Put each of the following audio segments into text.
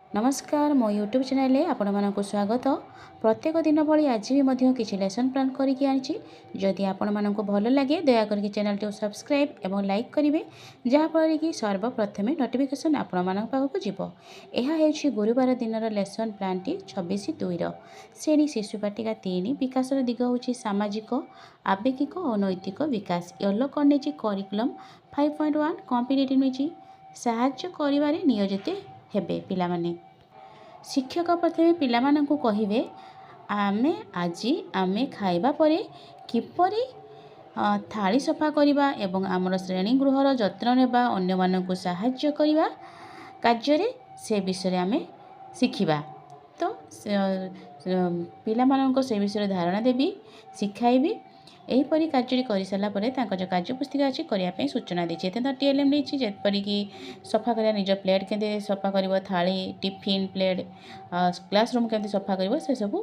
ନମସ୍କାର, ମୋ ୟୁଟ୍ୟୁବ୍ ଚ୍ୟାନେଲରେ ଆପଣମାନଙ୍କୁ ସ୍ୱାଗତ। ପ୍ରତ୍ୟେକ ଦିନ ଭଳି ଆଜି ବି ମଧ୍ୟ କିଛି ଲେସନ୍ ପ୍ଲାନ୍ କରିକି ଆଣିଛି। ଯଦି ଆପଣମାନଙ୍କୁ ଭଲ ଲାଗେ, ଦୟାକରିକି ଚ୍ୟାନେଲଟିକୁ ସବସ୍କ୍ରାଇବ୍ ଏବଂ ଲାଇକ୍ କରିବେ, ଯାହାଫଳରେ କି ସର୍ବପ୍ରଥମେ ନୋଟିଫିକେସନ୍ ଆପଣମାନଙ୍କ ପାଖକୁ ଯିବ। ଏହା ହେଉଛି ଗୁରୁବାର ଦିନର ଲେସନ୍ ପ୍ଲାନ୍ଟି, 26/2ର। ଶ୍ରେଣୀ ଶିଶୁ ବାଟିକା 3। ବିକାଶର ଦିଗ ହେଉଛି ସାମାଜିକ, ଆବେଗିକ ଓ ନୈତିକ ବିକାଶ। ୟେଲୋ ନେଇଛି କରିକୁଲମ୍ 5.1। କମ୍ପିଟେଟିଭ୍ ନେଇଛି ସାହାଯ୍ୟ କରିବାରେ ନିୟୋଜିତ ହେବେ ପିଲାମାନେ। ଶିକ୍ଷକ ପ୍ରଥମେ ପିଲାମାନଙ୍କୁ କହିବେ, ଆମେ ଆଜି ଆମେ ଖାଇବା ପରେ କିପରି ଥାଳି ସଫା କରିବା ଏବଂ ଆମର ଶ୍ରେଣୀ ଗୃହର ଯତ୍ନ ନେବା, ଅନ୍ୟମାନଙ୍କୁ ସାହାଯ୍ୟ କରିବା କାର୍ଯ୍ୟରେ, ସେ ବିଷୟରେ ଆମେ ଶିଖିବା। ତ ପିଲାମାନଙ୍କ ସେ ବିଷୟରେ ଧାରଣା ଦେବି, ଶିଖାଇବି। ଏହିପରି କାର୍ଯ୍ୟଟି କରିସାରିଲା ପରେ ତାଙ୍କ ଯେଉଁ କାର୍ଯ୍ୟ ପୁସ୍ତିକା ଅଛି, କରିବା ପାଇଁ ସୂଚନା ଦେଇଛି। ଏଥିରେ ତ ଟିଏଲ୍ଏମ୍ ନେଇଛି, ଯେପରିକି ସଫା କରିବା, ନିଜ ପ୍ଲେଟ୍ କେମିତି ସଫା କରିବ, ଥାଳି, ଟିଫିନ୍, ପ୍ଲେଟ୍, କ୍ଲାସ୍ ରୁମ୍ କେମିତି ସଫା କରିବ, ସେସବୁ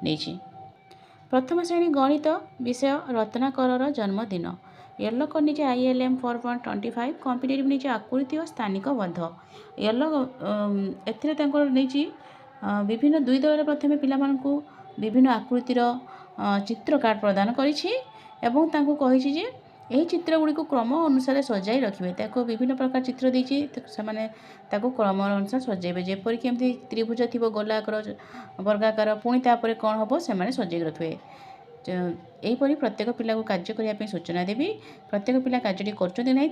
ନେଇଛି। ପ୍ରଥମ ଶ୍ରେଣୀ ଗଣିତ ବିଷୟ ରତ୍ନାକରର ଜନ୍ମଦିନ। ୟେଲୋ ନେଇଛି ILM 4.25। Competitive ନେଇଛି ଆକୃତି ଓ ସ୍ଥାନିକ ବୋଧ। ୟେଲୋ ଏଥିରେ ତାଙ୍କର ନେଇଛି ବିଭିନ୍ନ ଦୁଇ ଦଳରେ ପ୍ରଥମେ ପିଲାମାନଙ୍କୁ ବିଭିନ୍ନ ଆକୃତିର ଚିତ୍ର କାର୍ଡ଼ ପ୍ରଦାନ କରିଛି ଏବଂ ତାଙ୍କୁ କହିଛି ଯେ ଏହି ଚିତ୍ର ଗୁଡ଼ିକୁ କ୍ରମ ଅନୁସାରେ ସଜାଇ ରଖିବେ। ତାକୁ ବିଭିନ୍ନ ପ୍ରକାର ଚିତ୍ର ଦେଇଛି, ସେମାନେ ତାକୁ କ୍ରମ ଅନୁସାରେ ସଜାଇବେ। ଯେପରିକି ଏମିତି ତ୍ରିଭୁଜ ଥିବ, ଗୋଲାକାର, ବର୍ଗାକାର, ପୁଣି ତାପରେ କ'ଣ ହେବ, ସେମାନେ ସଜାଇକି ରଖିବେ। ଏହିପରି ପ୍ରତ୍ୟେକ ପିଲାକୁ କାର୍ଯ୍ୟ କରିବା ପାଇଁ ସୂଚନା ଦେବି। ପ୍ରତ୍ୟେକ ପିଲା କାର୍ଯ୍ୟଟି କରୁଛନ୍ତି ନାହିଁ,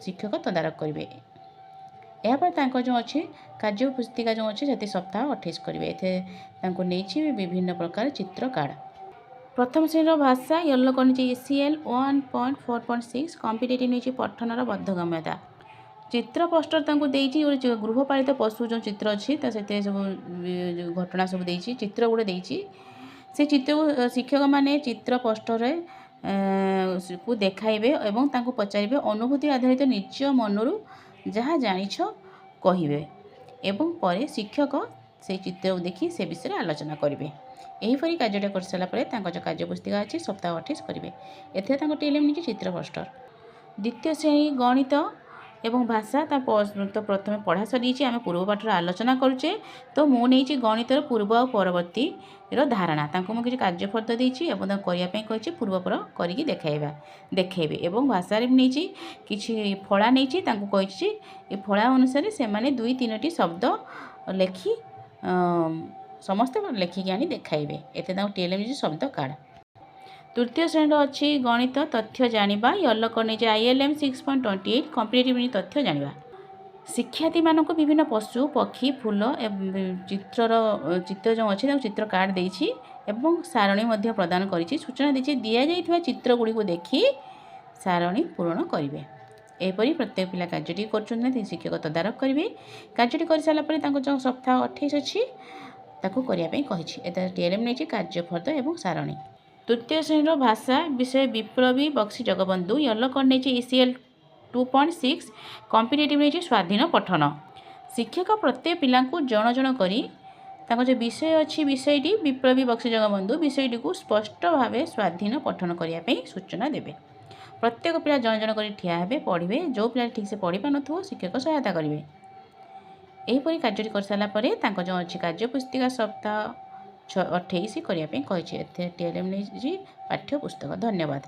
ଶିକ୍ଷକ ତଦାରଖ କରିବେ। ଏହାପରେ ତାଙ୍କ ଯେଉଁ ଅଛି କାର୍ଯ୍ୟ ପୁସ୍ତିକା ଯେଉଁ ଅଛି, ସେଠି ସପ୍ତାହ 28 କରିବେ। ଏଥିରେ ତାଙ୍କୁ ନେଇଛି ବିଭିନ୍ନ ପ୍ରକାର ଚିତ୍ର କାର୍ଡ଼। ପ୍ରଥମ ଶ୍ରେଣୀର ଭାଷା ୟେଲୋ ନେଇଛି ECL 1.4.6। Competitive ନେଇଛି ପଠନର ବୋଧଗମ୍ୟତା। ଚିତ୍ର ପୋଷ୍ଟର ତାଙ୍କୁ ଦେଇଛି। ଗୋଟେ ଗୃହପାଳିତ ପଶୁ ଯେଉଁ ଚିତ୍ର ଅଛି, ତ ସେଥିରେ ସବୁ ଘଟଣା ସବୁ ଦେଇଛି, ଚିତ୍ର ଗୁଡ଼େ ଦେଇଛି। ସେ ଚିତ୍ରକୁ ଶିକ୍ଷକମାନେ ଚିତ୍ର ପୋଷ୍ଟରରେ କୁ ଦେଖାଇବେ ଏବଂ ତାଙ୍କୁ ପଚାରିବେ, ଅନୁଭୂତି ଆଧାରିତ ନିଜ ମନରୁ ଯାହା ଜାଣିଛ କହିବେ ଏବଂ ପରେ ଶିକ୍ଷକ ସେଇ ଚିତ୍ରକୁ ଦେଖି ସେ ବିଷୟରେ ଆଲୋଚନା କରିବେ। ଏହିପରି କାର୍ଯ୍ୟଟା କରିସାରିଲା ପରେ ତାଙ୍କ ଯେଉଁ କାର୍ଯ୍ୟ ପୁସ୍ତିକା ଅଛି, ସପ୍ତାହ 28 କରିବେ। ଏଥିରେ ତାଙ୍କ ଟିଏଲ୍ଏମ୍ ନେଇଛି ଚିତ୍ର ପୋଷ୍ଟର। ଦ୍ୱିତୀୟ ଶ୍ରେଣୀ ଗଣିତ ଏବଂ ଭାଷା ତା ତ ପ୍ରଥମେ ପଢ଼ା ସରିଯାଇଛି, ଆମେ ପୂର୍ବ ପାଠରେ ଆଲୋଚନା କରୁଛେ। ତ ମୁଁ ନେଇଛି ଗଣିତର ପୂର୍ବ ଆଉ ପରବର୍ତ୍ତୀର ଧାରଣା। ତାଙ୍କୁ ମୁଁ କିଛି କାର୍ଯ୍ୟଫର୍ଦ୍ଦ ଦେଇଛି ଏବଂ ତାଙ୍କୁ କରିବା ପାଇଁ କହିଛି, ପୂର୍ବପର କରିକି ଦେଖାଇବେ। ଏବଂ ଭାଷାରେ ବି ନେଇଛି, କିଛି ଫଳା ନେଇଛି। ତାଙ୍କୁ କହିଛି ଏ ଫଳା ଅନୁସାରେ ସେମାନେ ଦୁଇ ତିନୋଟି ଶବ୍ଦ ଲେଖି, ସମସ୍ତେ ଲେଖିକି ଆଣି ଦେଖାଇବେ। ଏତେ ତାଙ୍କୁ ଟିଏଲ୍ଏମ୍ ନେଇଛି ଶବ୍ଦ କାର୍ଡ଼। ତୃତୀୟ ଶ୍ରେଣୀର ଅଛି ଗଣିତ ତଥ୍ୟ ଜାଣିବା। ୟେଲୋ ନେଇଛି ILM 6.28। Competitive ତଥ୍ୟ ଜାଣିବା। ଶିକ୍ଷାର୍ଥୀମାନଙ୍କୁ ବିଭିନ୍ନ ପଶୁ, ପକ୍ଷୀ, ଫୁଲ, ଚିତ୍ରର ଚିତ୍ର ଯେଉଁ ଅଛି, ତାକୁ ଚିତ୍ର କାର୍ଡ଼ ଦେଇଛି ଏବଂ ସାରଣୀ ମଧ୍ୟ ପ୍ରଦାନ କରିଛି। ସୂଚନା ଦେଇଛି, ଦିଆଯାଇଥିବା ଚିତ୍ର ଗୁଡ଼ିକୁ ଦେଖି ସାରଣୀ ପୂରଣ କରିବେ। ଏହିପରି ପ୍ରତ୍ୟେକ ପିଲା କାର୍ଯ୍ୟଟି କରୁଛନ୍ତି ନା, ଶିକ୍ଷକ ତଦାରଖ କରିବେ। କାର୍ଯ୍ୟଟି କରିସାରିଲା ପରେ ତାଙ୍କ ଯେଉଁ ସପ୍ତାହ 28 ଅଛି, ତାକୁ କରିବା ପାଇଁ କହିଛି। ଏଥିରେ ଟିଏଲ୍ଏମ୍ ନେଇଛି କାର୍ଯ୍ୟଫର୍ଦ୍ଦ ଏବଂ ସାରଣୀ। ତୃତୀୟ ଶ୍ରେଣୀର ଭାଷା ବିଷୟ ବିପ୍ଳବୀ ବକ୍ସି ଜଗବନ୍ଧୁ। ୟେଲୋ କର୍ଡ଼ ନେଇଛି ECL 2.6। Competitive ନେଇଛି ସ୍ୱାଧୀନ ପଠନ। ଶିକ୍ଷକ ପ୍ରତ୍ୟେକ ପିଲାଙ୍କୁ ଜଣ ଜଣ କରି ତାଙ୍କ ଯେଉଁ ବିଷୟ ଅଛି, ବିଷୟଟି ବିପ୍ଳବୀ ବକ୍ସି ଜଗବନ୍ଧୁ, ବିଷୟଟିକୁ ସ୍ପଷ୍ଟ ଭାବେ ସ୍ୱାଧୀନ ପଠନ କରିବା ପାଇଁ ସୂଚନା ଦେବେ। ପ୍ରତ୍ୟେକ ପିଲା ଜଣ ଜଣ କରି ଠିଆ ହେବେ, ପଢ଼ିବେ। ଯେଉଁ ପିଲା ଠିକ୍ସେ ପଢ଼ିପାରୁନଥିବ, ଶିକ୍ଷକ ସହାୟତା କରିବେ। ଏହିପରି କାର୍ଯ୍ୟଟି କରିସାରିଲା ପରେ ତାଙ୍କ ଯେଉଁ ଅଛି କାର୍ଯ୍ୟ ପୁସ୍ତିକା ସପ୍ତାହ 28 କରିବା ପାଇଁ କହିଛି। ଏଥିରେ ଟିଏଲ୍ଏମ୍ ନେଇଛି ପାଠ୍ୟ ପୁସ୍ତକ। ଧନ୍ୟବାଦ।